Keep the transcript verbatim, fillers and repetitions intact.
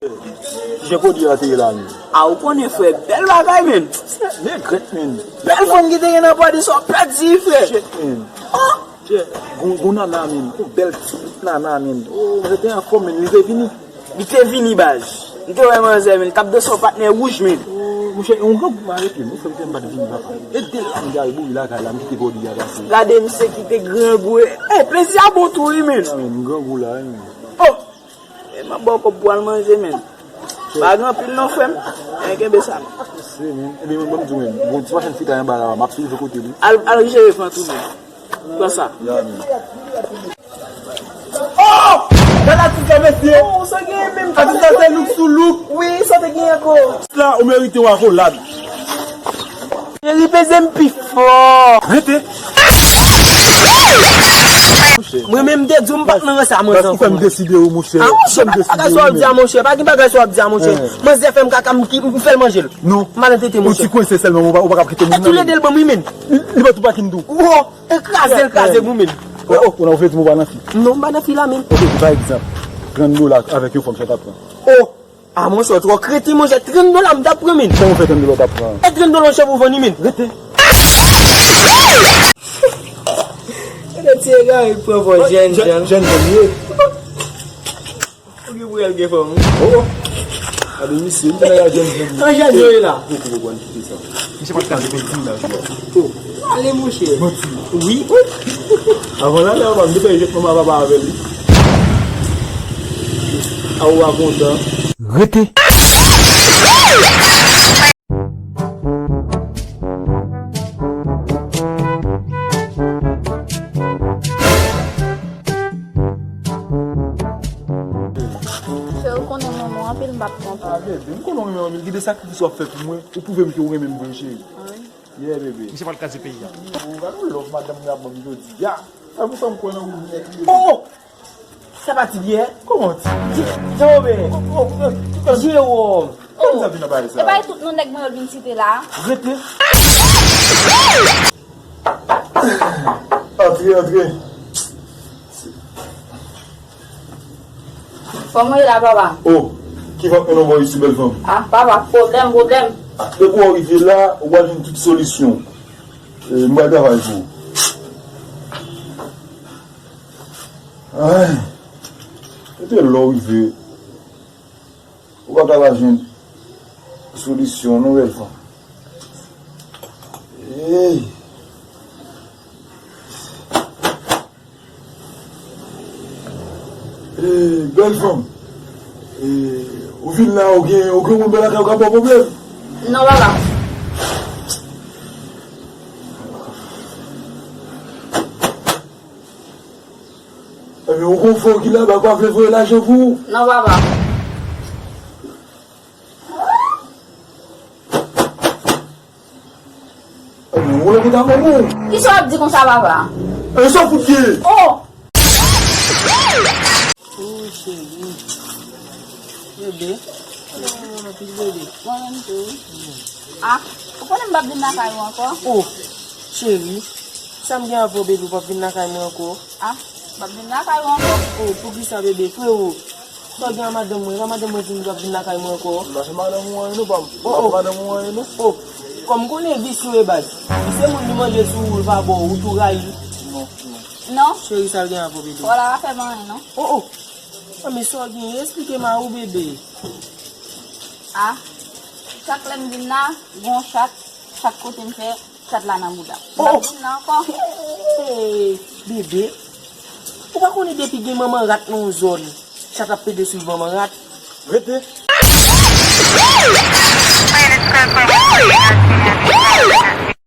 Jan Kodi a te ye la menm. A, ou konnen, frè, bèl bagay, menn. Negrèt, menn. Bèl fanm ki te gen nan Pòdisò pèdi, frè. Shit, menn. Oh! Chè, gon, gon nana, menn. Gon bèl ti nana, menn. Oh, mwen te anfòm, menn. Li te vini. Li te vini, baz. M te wè manzè, menn. K ap danse yon patnè wouj, menn. Oh, monchè, yon grangou m arete m. Ou fè m pa t vini, papa. E de la m gaye bouri lakay la, m kite Kodi a pase. Gade misye kite grangou. E, plezi a bon tou, wi, menn. A, menn, m grangou la, wi, menn. Oh! E m ap ba w kòb pou w al manje, menn. Pa gen anpil non, frè m. Men kenbe sa, menn. Se, menn. Ebyen, menn, ban m di w, menn. Gon ti machann fritay anba la, m ap swiv kote li. Al, al jere fantom ou. Pran sa. Ya, menn. Oh! Gad atis la, mesye! Oh, sa genyen menm? Atis la, se look sou look. Wi, sa te genyen ankò? Atis la, ou merite yon akolad. Cheri, peze m pi fò. Rete. Mwen menm, m te di w m pa t nan rans a manzè ankò. Ou fè m deside, wi, monchè. A, monchè, pa gen bagay sa w ap di a, monchè. Pa gen bagay sa w ap di a, monchè. Manzè fè m kaka, m ki, m fè l manje l. Non. M al antrete, monchè. Ou ti kwense sèlman, ou pa, ou pa kap kite moun nan. E tou le de l ban m, wi, menn. Li, li ba tou pa kin tou. Wo, e kraze l, kraze m, wi, menn. Oh, oh, ou nan, ou vle di m ou pa nan fi? Non, m pa nan fi la, menn. Ok, pa egzanp, trant dola avèk yon fanm, sa w t ap pran? Oh! A, monchè, w twò kreten, monchè, trant dola m t ap pran, menn. Kòman w fè trant dola w t ap pran? E trant dola yon chèv ou vann, wi, menn. Rete. Gade ti egare l pran fò, jèn, jèn, jèn. Jèn, jèn, ye. Ou gen pou al gen fanm, wi. Oh, oh. Gade misye, m te nan jèn, jèn. An jèn yo ye la. Poko, poko, ann kite sa. Misye pa t ka reponn ti la. Oh. Ale, monchè. Manti. Wi. Avan l ale anba, m te fè jèt manman papa avè li. A, ou pa kontan. Rete. Frè, ou konnen m renmen w anpil, m p ap twonpe w. A, bebe, m konnen w renmen m anpil. Gade sakrifis w ap fè pou mwen. Ou pwouve m ke w renmen m vre, cheri. Wi. Yeah, bebe. Misye pral kraze peyi a. Ou gade yon love madanm mwen ap ban m jodi a. Sa pou fè m kwè nan ou nèt, bebe. Oh! Sa pa ti Pyè? Kòman ti Pyè? Ti, Jewòm. Oh, oh, oh, Jewòm. Kòman sa vin nan bagay sa? E pa tout non nèg mwen yo vin site la. Rete. Antre, antre. Kòman w ye la, papa? Oh, ki vant mwen non bò isi, bèl fanm? Ah, papa, pwoblèm, pwoblèm. Ah, depi w rive la, ou pral jwenn tout solisyon. Eh, m pral travay pou ou. Ay, kote lè w rive, ou pa ka pa jwenn solisyon, non, bèl fanm. Ey! Ey, bèl fanm! Ey, ou vin la, ou gen, ou gen moun bò lakay ou ka ba w pwoblèm? Non, papa. Ebyen, ou gon frè w ki laba, ou pa vle voye lajan pou ou? Non, papa. Ebyen, ou wè kote a manman w. Kisa w ap di konsa, papa? E sa w fout ye? Oh! Oh, cheri. Bebe. Oh, anpil bebe. Mwen menm tou. Ah, ou konnen m p ap vin lakay ou ankò? Oh, cheri. Sa m gen avè w, bebe, ou p ap vin lakay mwen ankò? Ah, m p ap vin lakay ou ankò. Oh, poukisa, bebe? Freo, sa w gen a madanm mwen? E pa madanm mwen di m ou p ap vin lakay mwen ankò? M pa fè madanm ou anyen non, pa m. Oh, oh. M pa fè madanm ou anyen non. Oh, kòm m konnen visye w e baz. Visye moun li manje sou ou, l pa ba w, ou tou rayi. Non, non. Non? Cheri, sa l gen avè w, bebe? Wala pa fè m anyen non. Oh, oh. Ah, men sa w gen, eksplike m a ou, bebe. Ah, chak lè m vin la, gon chat, chak kote m fè, chat la nan bouda. M p ap vin la ankò. Hey, bebe, ou pa konnen depi gen manman rat nan yon zòn, chat ap pede swiv manman rat? Rete.